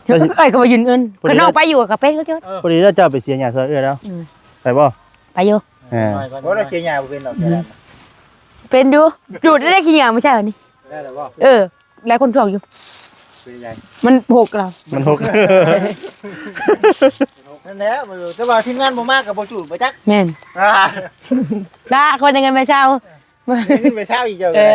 ເອີ ກໍບໍ່ຢືນອື່ນ ຄັນນ້ອງໄປຢູ່ກໍເປັນຄືກັນ ພໍດີແລ້ວເຈົ້າໄປເສຍຫຍ້າຊ່ອຍເອື້ອຍແລ້ວ ອືມ ໄປບໍ່? ໄປຢູ່ ເອີ ບໍ່ໄດ້ເສຍຫຍ້າບໍ່ເປັນດອກ ອືມ ເປັນຢູ່ ດູດໄດ້ຂີ້ເຫຍື້ອມື້ເຊົ້ານີ້ ໄດ້ແລ້ວບໍ່? ເອີ ຫຼາຍຄົນທວງຢູ່ ເປັນຫຍັງ? ມັນຫົກລະ ມັນຫົກ ນັ້ນແຫຼະ ແຕ່ວ່າທີມງານບໍ່ມາກໍບໍ່ສູ້ບໍ່ຈັກ ແມ່ນ ອ່າ ລະ ຂ້ອຍໄດ້ເງິນໄປເຊົ້າ ໄດ້ເງິນໄປເຊົ້າອີກເຈົ້າ ເອີ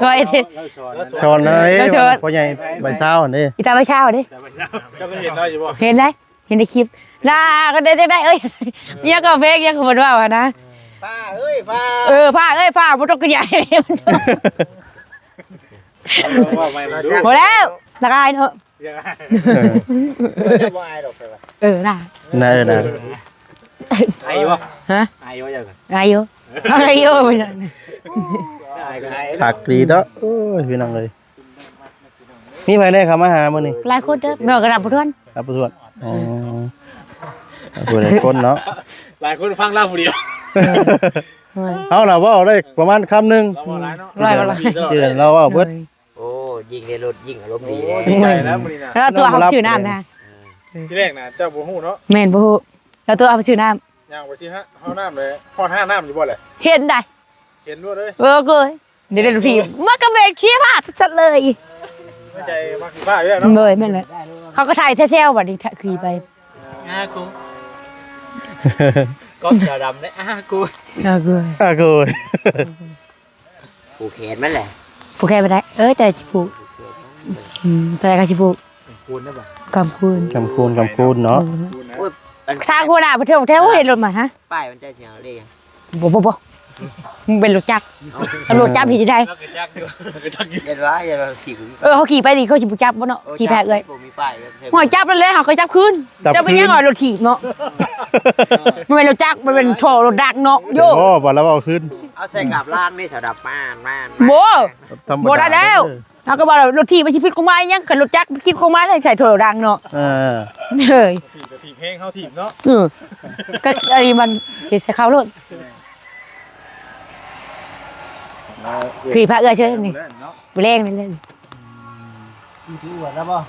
ກໍໄດ້ ຂ້ອຍ ລາວສອນ ສອນເລີຍ ລາວສອນ ພໍ່ໃຫຍ່ໄປເຊົ້າຫັ້ນເດ້ ອີຕາໄປເຊົ້າເດ້ ເຈົ້າເຄີຍເຫັນລາວຢູ່ບໍ່? ເຫັນໄດ໋ ເຫັນໃນຄລິບ ລາ ກໍໄດ້ຈັກໄດ້ ເອີຍ ມີຫຍັງກໍເພງຫຍັງກໍບໍ່ເວົ້າຫັ້ນນະ ຟ້າເອີຍຟ້າ ເອີ ຟ້າເອີຍຟ້າ ບໍ່ຕົກກໍຢ່າໃຫ້ມັນຕົກ ເວົ້າໃໝ່ມາດູ ບໍ່ແລ້ວ ລະອາຍເນາະ ເຈົ້າບໍ່ອາຍດອກ ເອີ ນະ ນະ ເອີ ນະ ອາຍຢູ່ບໍ່? ຮະ? ອາຍຢູ່ບໍ່ເຈົ້າ? ອາຍຢູ່ ອາຍໂອ້ຍ ຄັກດີເນາະ. ໂອ້ຍ ພີ່ນ້ອງເອີຍ ມີໃຜແດ່ເຂົ້າມາຫາມື້ນີ້? ຫຼາຍຄົນເດີ ແມ່ນວ່າກະນັບບໍ່ຖ້ວນ ນັບບໍ່ຖ້ວນ. ອໍ ຫຼາຍຄົນເນາະ ຫຼາຍຄົນຟັງລາວຜູ້ດຽວ. ໂອ້ຍ ເຮົານະເວົ້າໄດ້ປະມານຄຳໜຶ່ງ ລາວເວົ້າຫຼາຍເນາະ ຫຼາຍ ຫຼາຍ ທີ່ເຫັນລາວເວົ້າເບິດ. ໂອ້ ຍິງໄດ້ລົດ ຍິງອາລົມດີ. ໂອ້ ດີໃຈແລ້ວມື້ນີ້ນະ ລາວຕົວະເຮົາຊື້ນ້ຳນະ. ທີແລກນະເຈົ້າບໍ່ຮູ້ເນາະ. ແມ່ນ ບໍ່ຮູ້ ລາວຕົວະເຮົາໄປຊື້ນ້ຳ. ຍ່າງໄປທີ່ຫ້າ ຫ້ອງນ້ຳເລີຍ ຮອດຫ້າງນ້ຳຢູ່ບໍ່ແຫຼະ? ເຫັນໄດ໋ ເຫັນໂລດເລີຍ. ເອີ ເກີຍ ດຽວໄດ້ລົດຖີບ ມັນກະແມ່ນຂີ້ພາດຊັດໆເລີຍ. ໃຈມັກຂີ້ພາດຢູ່ແລ້ວເນາະ. ໂດຍ ແມ່ນແຫຼະ ເຂົາກະຖ່າຍແທ້ແຊວບັດນີ້ ຂີ່ໄປ ອາກູ ກ້ອງສາວດຳເດ້ ອາກູ ອາກູ ອາກູ. ຜູກແຂນມັນແຫຼະ ຜູກແຂນບໍ່ໄດ້. ເອີ ແຕ່ຊິຜູກ ອືມ ແຕ່ກະຊິຜູກ ກຳຄູນ ກຳຄູນ ກຳຄູນເນາະ. ໂອ້ຍ ທາງຫົວໜ້າເພິ່ນເທື່ອແທ້ ເຫັນລົດມາ ຮະ ປ້າຍມັນເຈົ້າຊິເອົາເລີຍ. ບໍ່ ບໍ່ ບໍ່ ມັນເປັນລົດຈັກ ເອົາ ຄັນລົດຈັກເຮັດຈັ່ງໃດ? ເຮັດວ່າ ເຮັດວ່າຂີ່ ເອີ ເຮົາຂີ່ໄປນີ້ເຂົາຊິບໍ່ຈັບບໍ່ເນາະ? ຂີ່ໄປຫາເອື້ອຍ ບໍ່ມີປ້າຍ. ໂອ້ຍ ຈັບແລ້ວ ເຮົາກະຈັບຄືນ ຈັບຄືນ. ເຈົ້າໄປຫຍັງວ່າລົດຖີບເນາະ ມັນແມ່ນລົດຈັກ ມັນແມ່ນທໍ່ລົດດັກເນາະ. ໂຢ ບໍ່ ບໍ່ລະເວົ້າຄືນ ເອົາໃສ່ກັບລາງນີ້ ສະດັບ ປານ ປານ ບໍ່ ທຳມະດາ ບໍ່ໄດ້ແລ້ວ. ເຮົາກະວ່າລົດຖີບມັນຊິຜິດກົດໝາຍຫຍັງ ຄັນລົດຈັກຜິດກົດໝາຍແລ້ວໃສ່ຖົງດັງເນາະ. ເອີ ເຮີ້ຍ ຖີບກະຖີບແຮງ ເຮົາຖີບເນາະ. ເອີ ກະອັນນີ້ມັນເຮັດໃສ່ເຂົາໂລດ. ຄືພາເອື້ອຍເຊີຍນີ້ ມື້ແລງນີ້ເລີຍ. ອືມ ຮູ້ແລ້ວບໍ່?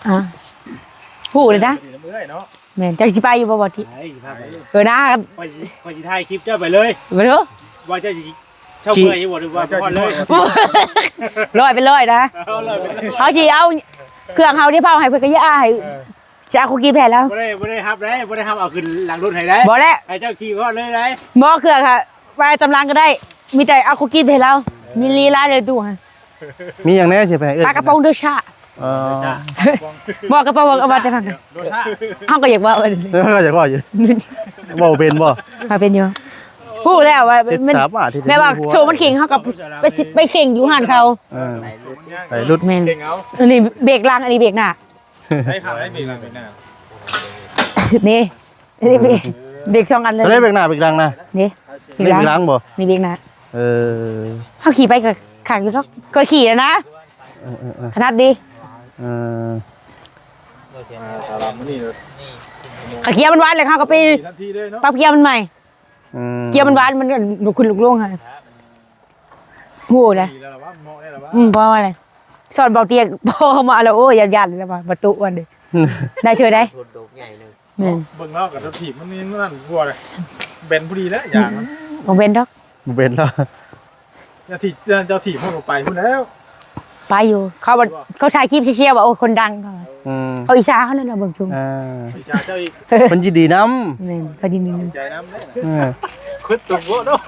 ອາ ຮູ້ແລ້ວນະ. ແມ່ນ ເຈົ້າຊິໄປຢູ່ບໍ່ ບໍ່ຕິ? ໄປ ຊິພາໄປ. ເອີນະ ຂ້ອຍຊິ ຂ້ອຍຊິຖ່າຍຄລິບເຈົ້າໄປເລີຍ ໄປເດີ. ວ່າເຈົ້າຊິ ເຈົ້າເມື່ອຍຢູ່ບໍ່ ຫຼືວ່າໄປຮອດເລີຍ? ຮ້ອຍເປັນຮ້ອຍນະ. ເອົາຮ້ອຍເປັນຮ້ອຍ ເຮົາຊິເອົາເຄື່ອງເຮົາທີ່ເຝົ້າໃຫ້ເພິ່ນກະຢ່າ ໃຫ້ ເອີ ຊິເອົາຄຸກກີ້ແຜ່ແລ້ວ. ບໍ່ໄດ້ ບໍ່ໄດ້ຮັບໄດ້ ບໍ່ໄດ້ຮັບເອົາຂຶ້ນຫຼັງລົດໃຫ້ໄດ້. ບໍ່ແຫຼະ ໃຫ້ເຈົ້າຂີ່ຮອດເລີຍໄດ້. ບໍ່ ເຄື່ອງຫັ້ນໄວ້ຕາມຫຼັງກະໄດ້ ມີແຕ່ເອົາຄຸກກີ້ແຜ່ແລ້ວ. ມີລີລາເດີຕູ້ຫັ້ນ ມີຫຍັງແດ່ຊິໄປເອີ້ນ? ປາກະປ໋ອງໂດຊາ. ເອີ ບໍ່ ກະປ໋ອງ ເອົາມາແຕ່ຝັ່ງ ໂດຊາ ເຮົາກະຢາກເວົ້າ ເອີ ເຮົາກະຢາກເວົ້າຢູ່. ເວົ້າເປັນບໍ່? ເວົ້າເປັນຢູ່. ຮູ້ແລ້ວວ່າມັນ ແບບວ່າໂຊມັນເຄັ່ງ ເຮົາກະໄປ ໄປເຄັ່ງຢູ່ຮ້ານເຂົາ. ເອີ ໄປຫຼຸດ ແມ່ນ ອັນນີ້ເບຣກຫຼັງ ອັນນີ້ເບຣກໜ້າ. ໃຊ້ຂາໄດ້ເບຣກຫຼັງເບຣກໜ້າ ນີ້ ເບຣກ ເບຣກສອງອັນເລີຍ. ເບຣກໜ້າເບຣກຫຼັງນະ ນີ້ ເບຣກຫຼັງບໍ່? ນີ້ເບຣກໜ້າ. ເອີ ເຮົາຂີ່ໄປກະຄັກຢູ່ດອກ ເຄີຍຂີ່ແລ້ວນະ. ເອີ ເອີ ເອີ ຂະໜາດດີ. ເອີ ຄັນເກຍມັນຫວານແລ້ວ ເຮົາກະໄປປັບເກຍມັນໃໝ່. ອືມ ເກຍມັນຫວານ ມັນກະລຸກຂຶ້ນລຸກລົງຫັ້ນ ຮູ້ແຫຼະ. ດີແລ້ວລະວະ ເໝາະແລ້ວລະວະ. ອືມ ເພາະວ່າອະໄລ ສອນເບົາຕຽງ ພໍມາແລ້ວ ໂອ້ຍ ຢ້ານໆ ແລ້ວວ່າ ປະຕູອັນນີ້ ໄດ້ເຊີຍໄດ໋. ແມ່ນ ເບິ່ງແລ້ວກະຖີບມັນນີ້ນັ້ນກວ່າເລີຍ ແບນພໍດີແລ້ວ ຢາງມັນ. ບໍ່ແບນດອກ ບໍ່ແບນດອກ. ເຈົ້າຖີບ ເຈົ້າຖີບມັນກະໄປພຸ້ນແລ້ວ. ໄປຢູ່ ເຂົາ ເຂົາຖ່າຍຄລິບເຊຍໆ ວ່າ ໂອ້ ຄົນດັງ ເຂົາ ອືມ ເຂົາອິດສາເຮົານັ້ນນະ ເບິ່ງຊຸມ. ອ່າ ອິດສາເຈົ້າອີກ ເພິ່ນຍິນດີນຳ. ແມ່ນ ເພິ່ນຍິນດີນຳ ໃຈນຳເດ້. ເອີ ຄຶດຕົງໂວເນາະ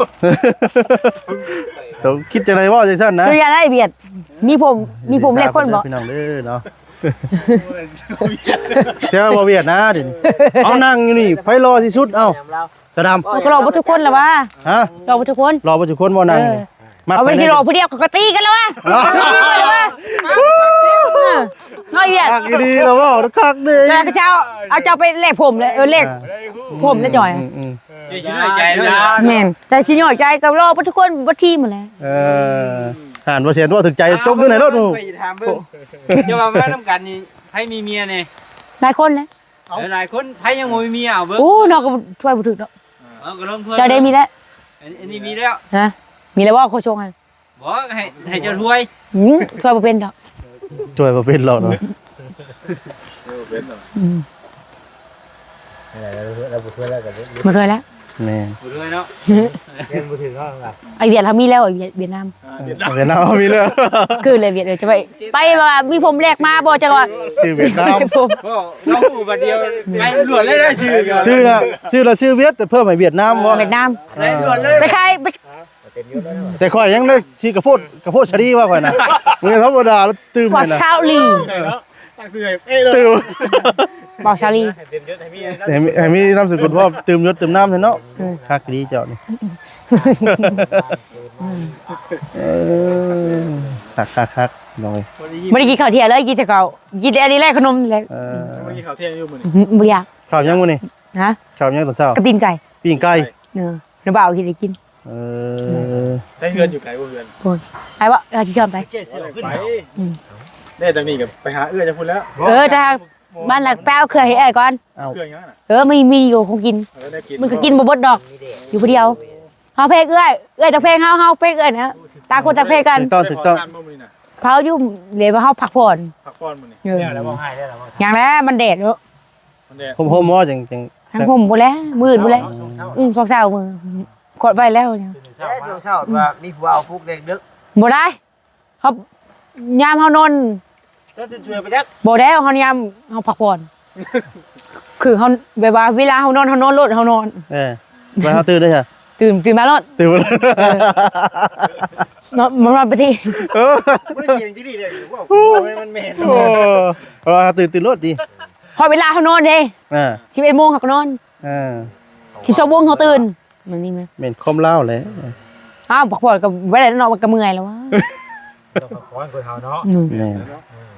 ຕ້ອງຄິດຈັ່ງໃດເວົ້າຈັ່ງຊັ້ນນະ. ຄືຢ່າງໃດຫວຽດ ມີຜົມ ມີຜົມຫຼາຍຄົນບໍ່? ພີ່ນ້ອງເດີເນາະ ເຊື່ອບໍ່ຫວຽດນະ ດຽວນີ້ ເອົານັ່ງຢູ່ນີ້ ໃຜຫຼໍ່ທີ່ສຸດ? ເອົ້າ ສະດຳ ມັນກະຫຼໍ່ເບິດທຸກຄົນລະຫວາ? ຮະ ຫຼໍ່ເບິດທຸກຄົນ ຫຼໍ່ເບິດທຸກຄົນບໍ່ນັ່ງນີ້? ເອີ ມັກ ເອົາໄປ ໃຜແດ່ ທີ່ຫຼໍ່ຜູ້ດຽວເຂົາກະຕີກັນລະຫວາ? ຕີກັນລະຫວາ? ເອີ ນ້ອຍຫວຽດ ຄັກອີ່ຫຼີລະເວົ້າ ຄັກເດ້. ເຈົ້າ ເຈົ້າ ເອົາເຈົ້າໄປແລກຜົມເລີຍ ເອີ ແລກ ອ່າ ຜົມນະຈອຍ. ອືມ ອືມ ເຈົ້າຊິນ້ອຍໃຈເນາະ. ແມ່ນ ເຈົ້າຊິນ້ອຍໃຈ ກະຫຼໍ່ເບິດທຸກຄົນ ເບິດທີມຫັ້ນແຫຼະ. ເອີ ຫັ້ນ ບໍ່ແຊນເວົ້າຖືກໃຈ ຈົກຢູ່ໃນລົດ. ເຈົ້າວ່າມານຳກັນນີ້ ໃຜມີເມຍແດ່? ຫຼາຍຄົນແຫຼະ. ເອົ້າ ເອີ ຫຼາຍຄົນ ໃຜຍັງບໍ່ມີເມຍ ເອົາເບິ່ງ. ໂອ້ ນ້ອງກະຊ່ວຍບໍ່ຖືກດອກ. ເອົາ ກະລອງຊ່ວຍ ເຈົ້າໄດ້ມີແລ້ວ. ອັນ ອັນນີ້ມີແລ້ວ ຮະ ມີແລ້ວບໍ່? ໂຄຊົງຫັ້ນ ບໍ່ ໃຫ້ ໃຫ້ເຈົ້າຊ່ວຍ. ອືມ ຊ່ວຍບໍ່ເປັນດອກ ຊ່ວຍບໍ່ເປັນດອກເນາະ. ອືມ ບໍ່ຊ່ວຍແລ້ວ ແມ່ນ ບໍ່ຊ່ວຍເນາະ. ຍັງບໍ່ຖືກເນາະ ໄອ້ຫວຽດເຮົາມີແລ້ວ ໄອ້ຫວຽດ ຫວຽດນາມ. ອ່າ ຫວຽດນາມ ຫວຽດນາມເຮົາມີແລ້ວ ຄືແຫຼະຫວຽດ ເອີ ຈະໄປ ໄປວ່າມີຜົມແລກມາບໍ່ ຈັ່ງວ່າຊື່ຫວຽດນາມ. ບໍ່ ເຮົາຮູ້ບາດດຽວ ໄປລວດເລີຍ ຊື່ ຊື່ລະ ຊື່ລະຊື່ຫວຽດ ແຕ່ເພີ່ມໃຫ້ຫວຽດນາມບໍ່? ຫວຽດນາມ ອ່າ ໄປຂາຍ ໄປ ແຕ່ຂ້ອຍຍັງໄດ້ຊື້ກະໂພດ ກະໂພດສາລີວ່າຂ້ອຍນະ ບໍ່ທຳມະດາ ແລ້ວຕື່ມໃຫ້ນະ ບ່າວສາລີ ຕື່ມ ບ່າວສາລີ ໃຫ້ມີ ໃຫ້ມີນາມສະກຸນພ້ອມ ຕື່ມຍົດຕື່ມນາມໃຫ້ເນາະ. ອືມ ຄັກດີເຈົ້ານີ້ ເອີ ຄັກໆໆ ນ້ອງເອີຍ. ບໍ່ໄດ້ກິນເຂົ້າທ່ຽງເລີຍ ກິນແຕ່ເຂົ້າ ກິນແຕ່ອັນນີ້ແຫຼະ ຂະໜົມແຫຼະ. ເອີ ບໍ່ໄດ້ກິນເຂົ້າທ່ຽງຢູ່ມື້ນີ້. ບໍ່ຢາກ. ເຂົ້າຫຍັງມື້ນີ້? ຮະ ເຂົ້າຫຍັງຕອນເຊົ້າ? ກະຕີນໄກ່. ປີ້ງໄກ່. ເອີ ນ້າບ່າວເຮັດໃຫ້ກິນ. ເອີ ໃຊ້ເຮືອນຢູ່ໄກບໍ່ເຮືອນ? ໂອ້ຍ ໄປບໍ່? ເຮົາຊິຈອມໄປ ແກ້ເສື້ອຂຶ້ນ ໄປ ອືມ ແດ່ ຈາກນີ້ກໍໄປຫາເອື້ອຍຈາກພຸ້ນແລ້ວ. ເອີ ແຕ່ບ້ານລະ ໄປເອົາເຄື່ອງໃຫ້ເອື້ອຍກ່ອນ. ເອົາເຄື່ອງຫຍັງນະ? ເອີ ມັນມີຢູ່ຂອງກິນ ເອີ ໄດ້ກິນ ມັນກໍກິນບໍ່ເບິດດອກ ຢູ່ຜູ້ດຽວ. ເຮົາແພງເອື້ອຍ ເອື້ອຍຕ້ອງແພງເຮົາ ເຮົາແພງເອື້ອຍນະ ຕ່າງຄົນຕ່າງແພງກັນ. ຖືກຕ້ອງ ຖືກຕ້ອງ. ເຮົາຢູ່ ແບບວ່າເຮົາພັກຜ່ອນ ພັກຜ່ອນມື້ນີ້. ເອີ ແລ້ວ ແລ້ວບໍ່ໃຫ້ແລ້ວ ຍັງແຫຼະ ມັນແດດເນາະ ມັນແດດ ຮົ່ມໆບໍ່ ຈັ່ງ ຈັ່ງ ທັງຮົ່ມພຸ້ນແຫຼະ ມື້ອື່ນພຸ້ນແຫຼະ. ອືມ ຊ່ວງເຊົ້າມື້ ຂອດໄວ້ແລ້ວ ເອີ ຊ່ວງເຊົ້າວ່າມີຜູ້ເອົາປຸກເດັກດຶກ ບໍ່ໄດ້. ເຮົາ ຍາມເຮົານອນ ເຈົ້າຕື່ນຊ່ວຍໄປຈັກ ບໍ່ແລ້ວ ເຮົາຍາມເຮົາພັກຜ່ອນ ຄືເຮົາ ແບບວ່າເວລາເຮົານອນ ເຮົານອນໂລດ ເຮົານອນ. ເອີ ເວລາເຮົາຕື່ນເດ້ຊະ ຕື່ນ ຕື່ນມາໂລດ ຕື່ນມາໂລດ. ເອີ ເນາະ ມັນວ່າໄປທີ່ ເອີ ບໍ່ໄດ້ຕຽງທີ່ນີ້ເດ້ ເວົ້າ ເວົ້າໃຫ້ມັນແມ່ນ. ໂອ້ ເວລາເຮົາຕື່ນ ຕື່ນໂລດຕິ ເພາະເວລາເຮົານອນເດ້. ເອີ ສິບເອັດໂມງເຮົາກໍນອນ. ເອີ ສິບສອງໂມງເຮົາຕື່ນ. ມັນນີ້ແມ່ນ ແມ່ນຄວາມລາວແຫຼະ. ອ້າວ ພັກຜ່ອນກໍບໍ່ໄດ້ເນາະ ມັນກໍເມື່ອຍແລ້ວວະ ຕ້ອງພັກຜ່ອນຄົນເຮົາເນາະ. ອືມ ແມ່ນ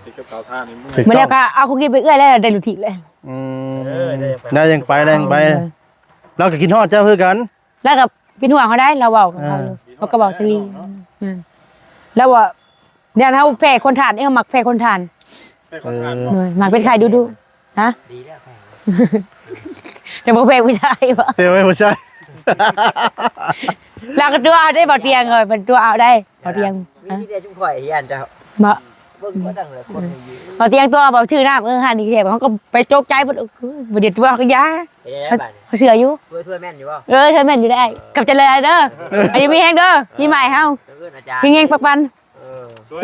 ເອີ ຕິດກັບເຕົາຖ່ານນີ້ເມື່ອຍ ມື້ແລ້ວກໍເອົາຂອງກິນໄປເອື້ອຍແລ້ວ ໄດ້ລົດຖີບແລ້ວ. ອືມ ເອີ ໄດ້ຍັງໄປ ໄດ້ຍັງໄປ ເອີ ລາວກໍຄິດຮອດເຈົ້າຄືກັນ. ລາວກໍເປັນຫ່ວງເຮົາໄດ໋ ລາວເວົ້າກັບເຮົາຢູ່ ເອີ ເຮົາກໍເວົ້າສະຫຼີ. ແມ່ນ ລາວວ່າ ຢ້ານເຮົາແພ້ຄົນທານ ເອີ ເຮົາມັກແພ້ຄົນທານ. ເອີ ມັກເປັນໄຂ້ດຸໆ. ຮະ? ດີແລ້ວ ແຕ່ບໍ່ແພ້ຜູ້ຊາຍບໍ? ແຕ່ບໍ່ແພ້ຜູ້ຊາຍ ລາວກໍຕົວະເອົາໄດ໋ ເບົາຕຽງ ເອີ ເພິ່ນຕົວະເອົາໄດ໋ ເບົາຕຽງ. ມີແຕ່ຊຸມຂ້ອຍທີ່ຢ້ານເຈົ້າ ບໍ່ ເບິ່ງບໍ່ດັງເລີຍ ຄົນຢູ່ ເບົາຕຽງຕົວະ ເບົາຊື່ນ້ຳ ເອີ ຫັ້ນອີກແທ້ ເຮົາກໍໄປຕົກໃຈ ເພິ່ນ ບໍ່ໄດ້ຕົວະ ເຮົາກໍຢ່າ ເຮົາເຊື່ອຢູ່. ເອີ ເຊື່ອແມ່ນຢູ່ບໍ່? ເອີ ເຊື່ອແມ່ນຢູ່ໄດ໋ ຂອບໃຈຫຼາຍໆເດີ ເອີ ຢູ່ມີແຮງເດີ ມີໃໝ່ເຮົາ ເອີ ເຮັງໆປັງໆ. ເອີ ໂອ້ຍ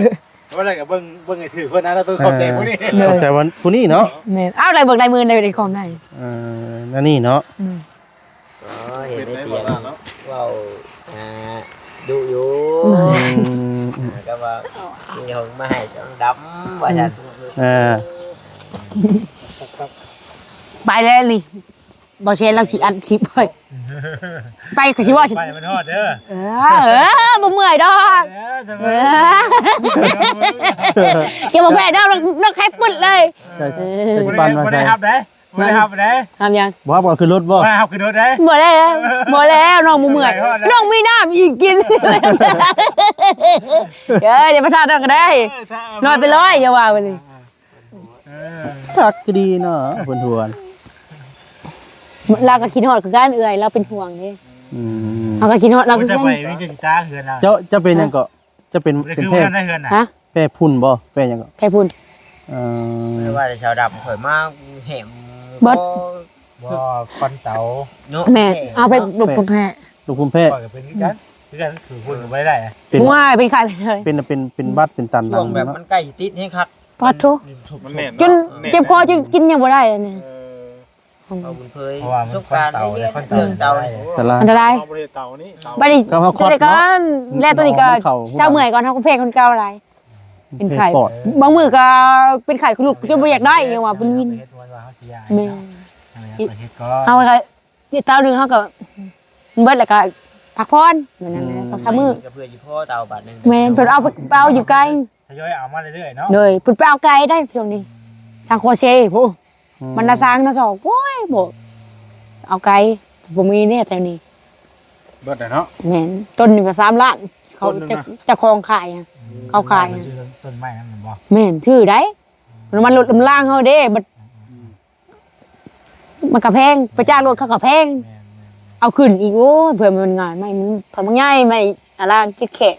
ບໍ່ໄດ້ກໍເບິ່ງ ເບິ່ງໃຫ້ຖືກເພິ່ນນະ ລະເບິ່ງຂອບໃຈຜູ້ນີ້ ເອີ ຂອບໃຈຜູ້ນີ້ເນາະ. ແມ່ນ ເອົາ ໄດ້ເບິ່ງໄດ້ມື້ໃດໄດ້ຂອງໃດ. ເອີ ອັນນີ້ເນາະ ອືມ ອໍ ເຫັນໄດ້ຕຽງເວົ້າ ອ່າ ດຸຢູ່ ອືມ ອ່າ ກໍວ່າມີຂອງມາໃຫ້ຈອນດຳວ່າຊັ້ນ. ເອີ ໄປແລ້ວນີ້. ບໍ່ແຊນລາວຊິອັດຄລິບໄວ້ ໄປກໍຊິເວົ້າ ໄປມັນຮອດເດີ. ເອີ ເອີ ບໍ່ເມື່ອຍດອກ ເອີ ເອີ ຢ່າມາແພ້ດອກ ນ້ອງໄຂ່ປຶດເລີຍ. ເອີ ບໍ່ໄດ້ຮັບເດ້ ບໍ່ໄດ້ຮັບເດ້. ຮັບຫຍັງ? ບໍ່ຮັບກໍຂຶ້ນລົດບໍ່? ບໍ່ໄດ້ຮັບຂຶ້ນລົດເດ້. ບໍ່ແລ້ວ ບໍ່ແລ້ວ ນ້ອງບໍ່ເມື່ອຍ ນ້ອງມີນ້ຳອີກກິນ. ເອີ ຢ່າມາຖ້ານ້ອງກໍໄດ້ ເອີ ຖ້າ ນ້ອຍໄປຮ້ອຍ ຢ່າວ່າບັດນີ້. ເອີ ຄັກດີເນາະ ເພິ່ນທວນ ລາວກໍຄິດຮອດຄືກັນເອື້ອຍ ລາວເປັນຫ່ວງເດ້. ອືມ ເຮົາກໍຄິດຮອດລາວຄືກັນ. ເຈົ້າ ເຈົ້າເປັນຫຍັງເກາະ? ເຈົ້າເປັນ ເປັນແພ້ ແພ້ຝຸ່ນບໍ່? ແພ້ຫຍັງເກາະ? ແພ້ຝຸ່ນ. ເອີ ວ່າແຕ່ຊາວດຳຂ້ອຍມາແຫມ ບໍ່ ບໍ່ ຄວັນເຕົາເນາະ. ແມ່ນ ເຮົາເປັນລູກພູມແພ້ ລູກພູມແພ້ ຂ້ອຍກໍເປັນຄືກັນ ຄືກັນ ຄືຄົນກໍບໍ່ໄດ້ ເປັນ ໂອ້ຍ ເປັນໄຂ້ເລີຍ ເປັນ ເປັນ ເປັນຫວັດ ເປັນຕັນ ຊ່ວງແບບມັນໃກ້ຊິຕິດແຮງຄັກ ປາດໂທ້ ມັນແໜ້ນ ຈົນເຈັບຄໍ ເນາະ ຈົນກິນຫຍັງບໍ່ໄດ້ອັນນີ້. ເອີ ເອົາບຸນເຜີຍ ປະສົບການ ເລື່ອງເຕົານີ້ ອັນຕະລາຍ ອັນຕະລາຍ ເຮົາບໍ່ໄດ້ເຕົານີ້ ເຕົາ ບັດນີ້ ກໍເຮົາຄອດເນາະ ແລ້ວຕົວນີ້ກໍເຊົາເມື່ອຍກ່ອນ ເຮົາກໍແພ້ຄົນເກົ່າຫຼາຍ ເປັນໄຂ້ ເປັນປອດ ບາງມື້ກໍເປັນໄຂ້ ລຸກຈົນບໍ່ຢາກໄດ້ ຫຍັງວ່າເປັນວິນ. ແມ່ນ ເຮົາກໍ ອີກເຕົາໜຶ່ງເຮົາກໍເບິດ ແລ້ວກໍພັກຜ່ອນ ແບບນັ້ນແຫຼະ ສອງສາມມື້ ກໍເພື່ອຊິພໍເຕົາບາດໜຶ່ງ. ແມ່ນ ເພິ່ນເອົາໄປ ເອົາຢູ່ໄກ ທະຍອຍເອົາມາເລື້ອຍໆເນາະ. ໂດຍ ເພິ່ນໄປເອົາໄກໄດ໋ ຊ່ວງນີ້ ອືມ ທາງໂຄເຊພຸ້ນ ອືມ ມັນນາຊາງນາສອກ ໂອ້ຍ ບໍ່ ເອົາໄກ ບໍ່ມີແນ່ແຖວນີ້ ເບິດແລ້ວເນາະ. ແມ່ນ ຕົ້ນໜຶ່ງກໍສາມລ້ານ ເຂົາ ຕົ້ນໜຶ່ງນະ ເຈົ້າຂອງຂາຍ ອືມ ເຂົາຂາຍ ເຂົາຊື້ຕົ້ນໄມ້ນັ້ນແມ່ນບໍ່? ແມ່ນ ຖືໄດ໋ ອືມ ມັນລົດລຳລາງເຮົາເດ້ ບັດ ອືມ ມັນກໍແພງ ໄປຈ້າງລົດເຂົາກໍແພງ ແມ່ນໆ ເອົາຂຶ້ນອີກ ໂອ້ຍ ເພື່ອມັນງານໃໝ່ ມັນຖອນມັນໃຫຍ່ ໄມ້ອາລາງກິດແຂະ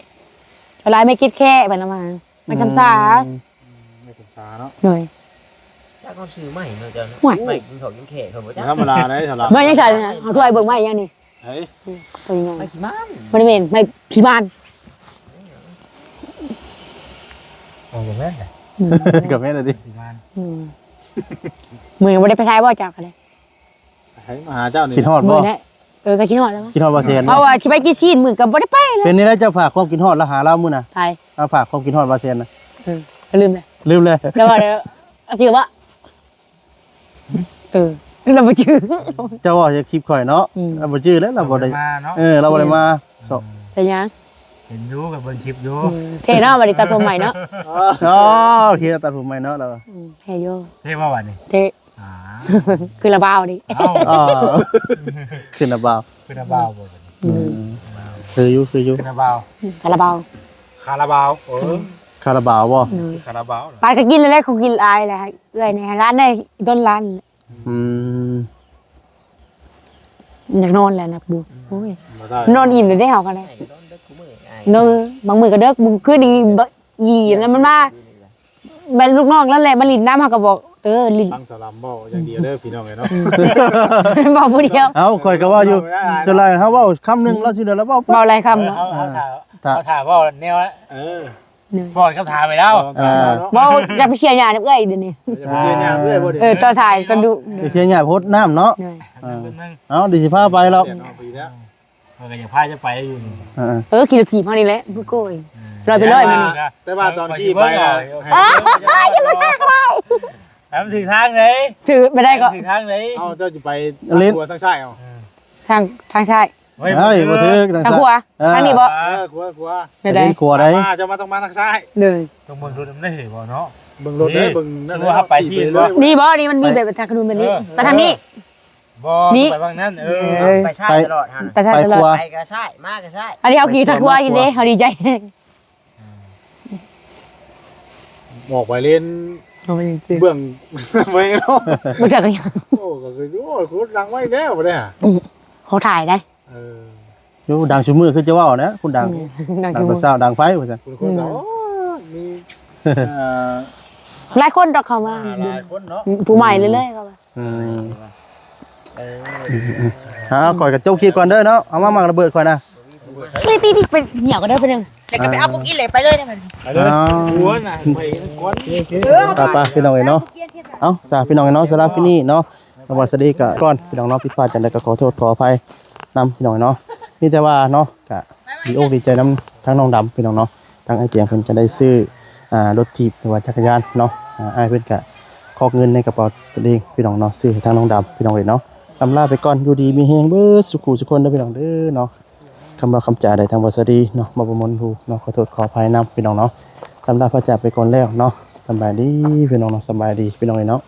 ຫຼາຍໄມ້ກິດແຂະ ໄປນຳມາ ໄມ້ຊຳສາ ອືມ ອືມ ໄມ້ຊຳສາເນາະ. ໂດຍ ຈັກເຂົາຊື້ໃໝ່ເນາະ ເຈົ້າເນາະ ໂອ້ຍ ໄມ້ກິນເຂົ້າກິນແຂະ ເຂົາບໍ່ຈັກ ບໍ່ທຳມະດາເດ້ ສຳລັບ ໄມ້ຫຍັງຊັ້ນ ເອົາຖ້ວຍເບິ່ງ ໄມ້ຫຍັງນີ້? ເຮີ້ຍ ໂຕໃຫຍ່ ໄມ້ຂີ້ມານ ບໍ່ໄດ້ແມ່ນ ໄມ້ຜີມານ. ເອີ ກໍແມ່ນແຫຼະ ອືມ ກໍແມ່ນແຫຼະຕິ ຜີມານ ອືມ ມື້ນີ້ບໍ່ໄດ້ໄປໃສບໍ່ ເຈົ້າກໍໄດ້ ໃຜມາຫາເຈົ້ານີ້ ຄິດຮອດບໍ່? ມື້ນີ້ ເອີ ກໍຄິດຮອດແລ້ວ ຄິດຮອດບໍ່ແຊນ ເພາະວ່າຊິໄປກິນຊີ້ນ ມື້ກໍບໍ່ໄດ້ໄປເລີຍ. ເປັນນີ້ແຫຼະ ເຈົ້າຝາກຄວາມຄິດຮອດລາວຫາລາວມື້ນະ ໃຜ? ລາວຝາກຄວາມຄິດຮອດວ່າແຊນນະ ເອີ ລືມແລ້ວ ລືມແລ້ວ ແຕ່ວ່າ ເອີ ຄືລາວບໍ່ຈື່ ເຈົ້າເວົ້າຈາກຄລິບຂ້ອຍເນາະ ອືມ ລາວບໍ່ຈື່ແລ້ວ ລາວບໍ່ໄດ້ມາເນາະ ເອີ ລາວບໍ່ໄດ້ມາ ອືມ ເປັນຫຍັງ? ເຫັນຢູ່ ກໍເບິ່ງຄລິບຢູ່ ອືມ ເທ່ເນາະ ບັດນີ້ຕັດຜົມໃໝ່ເນາະ ອໍ ໂອເຄ ຕັດຜົມໃໝ່ເນາະລາວ ອືມ ເທ່ຢູ່ ເທ່ບໍ່ບັດນີ້? ເທ່ ອ່າ ຄືລາວບ່າວນີ້ ເອົ້າ ອໍ ຄືລາວບ່າວ ຄືລາວບ່າວບໍ່ບັດນີ້? ອືມ ອືມ ຄືຢູ່ ຄືຢູ່ ຄາລາບາວ ຄາລາບາວ ຄາລາບາວ ເອີ ຄາລາບາວບໍ່? ໂດຍ ຄາລາບາວ ປານກໍກິນແລ້ວ ເຂົາກິນຫຼາຍແລ້ວ ເອື້ອຍໃນຮ້ານໃນຕົ້ນຮ້ານ ອືມ ຢາກນອນແລ້ວນະ ໂອ້ຍ ນອນອີ່ມແລ້ວເດ້ເຮົາກໍໄດ້ ນອນບາງມື້ກໍເດິກ ມື້ຄືນນີ້ອີ່ມແລ້ວ ມັນມາ ແມ່ນລູກນ້ອງລາວແຫຼະມາຫຼິ້ນນຳ ເຮົາກໍບອກ ເອີ ຫຼິ້ນ ຟັງສາວລຳເວົ້າຢ່າງດຽວເດີພີ່ນ້ອງເອີຍເນາະ ເວົ້າຜູ້ດຽວ ເອົ້າ ຂ້ອຍກໍເວົ້າຢູ່ ສ່ວນຫຼາຍເຮົາເວົ້າຄຳໜຶ່ງ ລາວຊິເດີນລະເວົ້າ ເວົ້າຫຼາຍຄຳ ເອີ ເຮົາ ເຮົາຖ້າ ຖ້າ ເຮົາຖ້າເວົ້າແນວ ເອີ ປ້ອນຄຳຖາມໃຫ້ລາວ ເອີ ເວົ້າຢ່າໄປເສຍຫຍ້ານຳເອື້ອຍດຽວນີ້ ຢ່າໄປເສຍຫຍ້ານຳເອື້ອຍບໍ່ດຽວ ເອີ ຕອນທ້າຍຕອນດຸ ຢ່າເສຍຫຍ້າພົດນ້ຳເນາະ ເອີ ເອົາ ດຽວຊິພາໄປແລ້ວ ເອີ ເອີ ກໍຢາກພາຈະໄປຢູ່ນີ້ ເອີ ເອີ ຂີ່ລົດຖີບເຮົານີ້ແຫຼະ ບໍ່ໂກຍ ເອີ ລອຍໄປລອຍມານີ້ ແຕ່ວ່າຕອນຂີ່ໄປນະ ເອີ ຢ່າມາແຊກເຮົາ ໃຫ້ມັນຖືກທາງເດ້ ຖືກໄປໄດ້ກໍ ໃຫ້ມັນຖືກທາງເດ້ ເອົ້າ ເຈົ້າຊິໄປທາງຂວາທາງຊ້າຍເອົາ ເອີ ທາງ ທາງຊ້າຍ ເຮີ້ຍ ເຮີ້ຍ ບໍ່ຖືກ ບໍ່ຖືກ ທາງຂວາ ເອີ ທາງນີ້ບໍ່ ເອີ ຂວາ ຂວາ ແມ່ນໃດ ເປັນຂວາໃດ ມາ ເຈົ້າມາ ຕ້ອງມາທາງຊ້າຍ ໂດຍ ຕ້ອງເບິ່ງລົດນຳເດ້ບໍ່ເນາະ ເບິ່ງລົດເດ້ ນີ້ ເບິ່ງນັ້ນ ຄືວ່າເຮົາໄປຊີ້ບໍ່ ນີ້ບໍ່ ນີ້ມັນມີແບບທາງຂະໜົນແບບນີ້ ເອີ ໄປທາງນີ້ ບໍ່ ນີ້ ໄປຝັ່ງນັ້ນ ເອີ ເອີ ໄປຊ້າຍຕະຫຼອດຫັ້ນ ໄປຊ້າຍຕະຫຼອດ ໄປຂວາ ໄປກໍຊ້າຍ ມາກໍຊ້າຍ ອັນນີ້ເຮົາຂີ່ທາງຂວາຢູ່ເດ້ ເຮົາດີໃຈ ອອກໄປເລນ ເອົາໄປຈິງໆ ເບື້ອງ ເບື້ອງເນາະ ບໍ່ຈັກຫຍັງ ໂອ້ ກໍຄື ໂອ້ ໂຄດດັງໄວ້ແລ້ວບໍ່ໄດ້ຫາ ອືມ ເຂົາຖ່າຍໄດ້ ເອີ ຢູ່ດັງຊຸມື້ຄືຈະເວົ້ານະ ຄົນດັງ ອືມ ດັງ ດັງແຕ່ເຊົ້າ ດັງໄຟວ່າຊັ້ນ ຄົນ ຄົນ ອືມ ໂອ້ ມີ ເອີ ຫຼາຍຄົນດອກເຂົ້າມາ ອ່າ ຫຼາຍຄົນເນາະ ອືມ ຜູ້ໃໝ່ເລື້ອຍໆ ເຂົ້າມາ ອືມ ເອີ ເອົາ ຂ້ອຍກໍຈົບຄລິບກ່ອນເດີເນາະ ເອົາມາໝາກລະເບີດຂ້ອຍນະ ຕີໆໆ ໄປຫຍັງກໍໄດ້ ໄປໜຶ່ງ ແລ້ວກໍໄປເອົາຂອງກິນເລີຍ ໄປເລີຍໄດ້ມັນ ໄປເລີຍ ອໍ ຫົວນະ ໄປກ່ອນ ເອີ ໄປໆ ພີ່ນ້ອງເອີຍເນາະ ເອົາ ຈ້າ ພີ່ນ້ອງເອີຍເນາະ ສຳລັບຄລິບນີ້ເນາະ ນ້ອງວາສະດີກໍກ່ອນ ພີ່ນ້ອງເນາະ ຜິດພາດຈັ່ງໃດກໍຂໍໂທດຂໍອະໄພນຳ ພີ່ນ້ອງເນາະ ມີແຕ່ວ່າເນາະ ກໍດີອົກດີໃຈນຳທາງນ້ອງດຳ ພີ່ນ້ອງເນາະ ທາງອ້າຍແກງເພິ່ນກໍໄດ້ຊື້ ອ່າ ລົດຖີບ ຫຼືວ່າຈັກກະຍານເນາະ ອ່າ ອ້າຍເພິ່ນກໍຄວັກເງິນໃນກະເປົາຕົນເອງ ພີ່ນ້ອງເນາະ ຊື້ໃຫ້ທາງນ້ອງດຳ ພີ່ນ້ອງເອີຍເນາະ ລຳລາໄປກ່ອນ ຢູ່ດີມີແຮງເບິດສູ່ຄູ່ສູ່ຄົນເດີ ພີ່ນ້ອງເດີເນາະ ຄຳເວົ້າຄຳຈາໃດທາງບໍ່ສະດີເນາະ ບໍ່ປະມົນຫູເນາະ ຂໍໂທດຂໍອະໄພນຳ ພີ່ນ້ອງເນາະ ລຳລາພາຈາກໄປກ່ອນແລ້ວເນາະ ສຳບາຍດີ ພີ່ນ້ອງເນາະ ສຳບາຍດີ ພີ່ນ້ອງເອີຍເນາະ.